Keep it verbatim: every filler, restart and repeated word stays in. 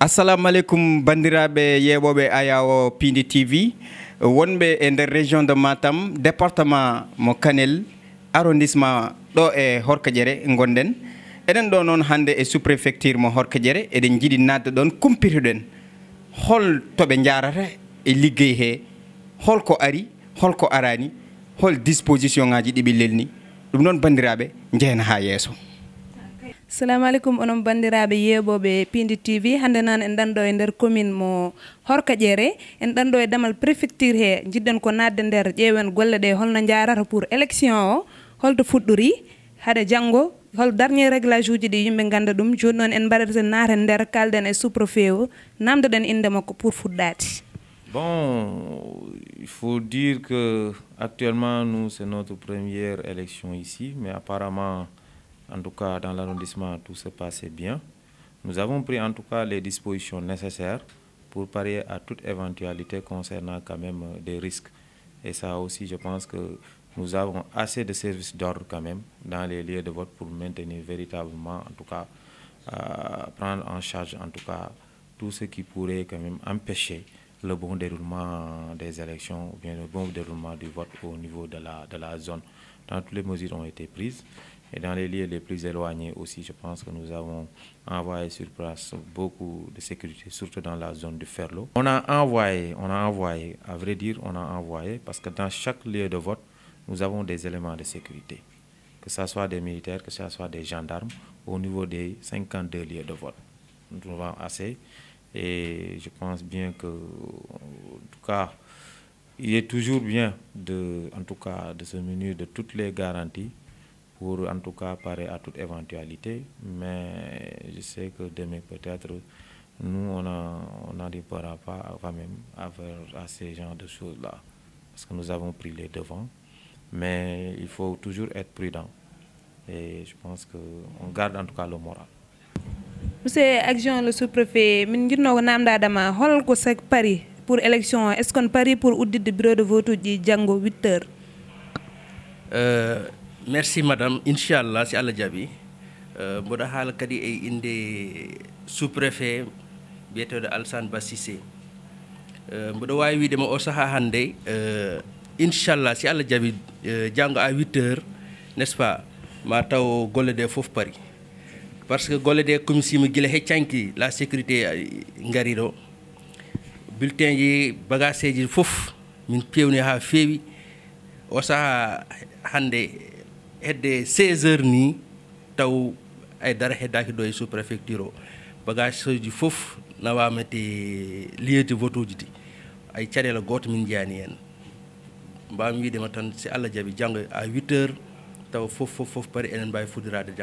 Assalamu aleykum, banndiraaɓe yeeɓooɓe Ayawo Piindi T V, wonɓe e nder région de Matam, département mo Kanel, arrondissement ɗo e Horkajere ngonɗen. Eɗen ɗo noon hannde e sous-préfecture mo Horkajere, eɗen njiɗi naatde ɗoon, kumpitoɗen hol to ɓe njaarata e liggey he, hol ko ari, hol ko araani, hol disposition ŋaaji ɗi ɓe lelni. Ɗum noon, banndiraaɓe, njehen haa yeeso. Salamu aleykum, onon banndiraaɓe yeeɓooɓe Piindi T V. Hannde noon en ɗanɗo e nder commune mo Horkajere, en ɗanɗo e damal préfecture he, njiɗɗen ko naatde nder, ƴeewen golle ɗe holno njaarata pour élection o, holto fuɗɗori, hade janngo, hol dernier réglage uji ɗi yimɓe ngannda ɗum. Jooni noon en mbaɗata naaten nder, kaalden e sous-préfet o, naamndoɗen innde makko pour fuɗɗaade. Bon, il faut dire que actuellement, nous, c'est notre première élection ici, mais apparemment, en tout cas, dans l'arrondissement, tout se passait bien. Nous avons pris en tout cas les dispositions nécessaires pour parer à toute éventualité concernant quand même, euh, des risques. Et ça aussi, je pense que nous avons assez de services d'ordre quand même dans les lieux de vote pour maintenir véritablement, en tout cas, euh, prendre en charge, en tout cas, tout ce qui pourrait quand même empêcher le bon déroulement des élections ou bien le bon déroulement du vote au niveau de la, de la zone. Donc, toutes les mesures ont été prises. Et dans les lieux les plus éloignés aussi, je pense que nous avons envoyé sur place beaucoup de sécurité, surtout dans la zone du Ferlo. On a envoyé, on a envoyé, à vrai dire, on a envoyé, parce que dans chaque lieu de vote, nous avons des éléments de sécurité, que ce soit des militaires, que ce soit des gendarmes, au niveau des cinquante-deux lieux de vote. Nous trouvons assez. Et je pense bien que, en tout cas, il est toujours bien de, en tout cas, de se munir de toutes les garanties pour, en tout cas, parer à toute éventualité. Mais je sais que demain, peut-être, nous, on a, on n'arrivera pas quand même à faire à ces genres de choses-là. Parce que nous avons pris les devants. Mais il faut toujours être prudent. Et je pense que on garde en tout cas le moral. Monsieur adjoint le sous-préfet, min njiɗnoo ko naamndaade ma, hol ko sek pari pour élection o? Est-ce qu'on pari pour udditde bureau de vote uji janngo huit heures? Euh, merci madame. Inchallah, si Allah jaɓi, euh, mboɗo haala kadi e innde sous-préfet biyeteeɗo Alsane Ba Cissé. Euh, mboɗo waawi wiide ma o sahaa hannde, euh, inchallah, si Allah jaɓi, euh, janngo à huit heures, n'est-ce pas, ma taw golle ɗe fof pari. Par ce que golle ɗe, comme si mi gila heccanki la sécurité, euh, ngari ɗo. Bulletin ji, bagageeji fof min peewni haa feewi. O sahaa hannde hedde seize heures ni, taw ay dara heddaaki ɗo e sous-préfecture o. Bagageeji fof nawaama to lieu de vote uji ɗi. Ay caɗeele gooto min njiyaani heen. Mbaawmi wiide ma tan, si Allah jaɓi, janngo à huit heures, taw fof, fof, fof pari, eɗen mbaawi fuɗɗoraade janngo.